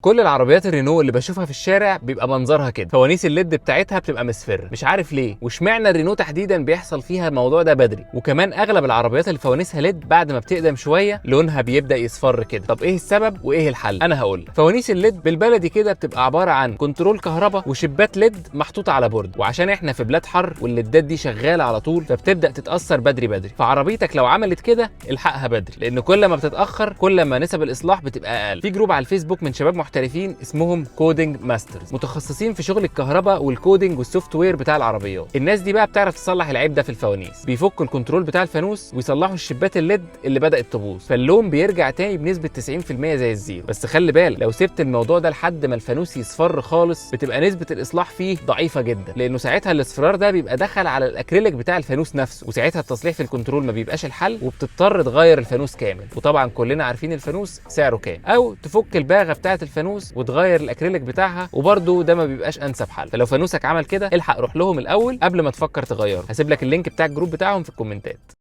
كل العربيات الرينو اللي بشوفها في الشارع بيبقى منظرها كده، فوانيس ال LED بتاعتها بتبقى مصفرة، مش عارف ليه، واشمعنى الرينو تحديدا بيحصل فيها الموضوع ده بدري. وكمان اغلب العربيات اللي فوانيسها LED بعد ما بتقدم شوية لونها بيبدا يصفر كده. طب ايه السبب وايه الحل؟ انا هقول لك. فوانيس ال LED بالبلدي كده بتبقى عبارة عن control كهرباء وشيبات LED محطوطة على board، وعشان احنا في بلاد حر والليدات دي شغالة على طول فبتبدا تتاثر بدري بدري. فعربيتك لو عملت كده الحقها بدري، لان كل ما بتتاخر كل ما نسب الاصلاح بتبقى اقل. في group على الفيسبوك من شباب محترفين اسمهم Coding Masters، متخصصين في شغل الكهرباء وال coding وال software بتاع العربيات. الناس دي بقى بتعرف تصلح العيب ده في الفوانيس، بيفكوا ال control بتاع الفانوس ويصلحوا الشيبات ال LED اللي بدات تبوظ، فاللون بيرجع تاني بنسبة 90% زي ال zero. بس خلي بالك، لو سبت الموضوع ده لحد ما الفانوس يصفر خالص بتبقى نسبه الاصلاح فيه ضعيفة جدا، لانه ساعتها الاصفرار ده بيبقى دخل على الاكريليك بتاع الفانوس نفسه، وساعتها التصليح في ال control ما بيبقاش الحل وبتضطر تغير الفانوس كامل. وطبعا كلنا عارفين الفانوس سعره كام، او تفك الباغه بتاعه الفانوس وتغير الاكريليك بتاعها، وبرده ده ما بيبقاش انسب حل. فلو فانوسك عمل كده الحق روح لهم الاول قبل ما تفكر تغيره. هسيب لك ال link بتاع ال group بتاعهم في الكومنتات.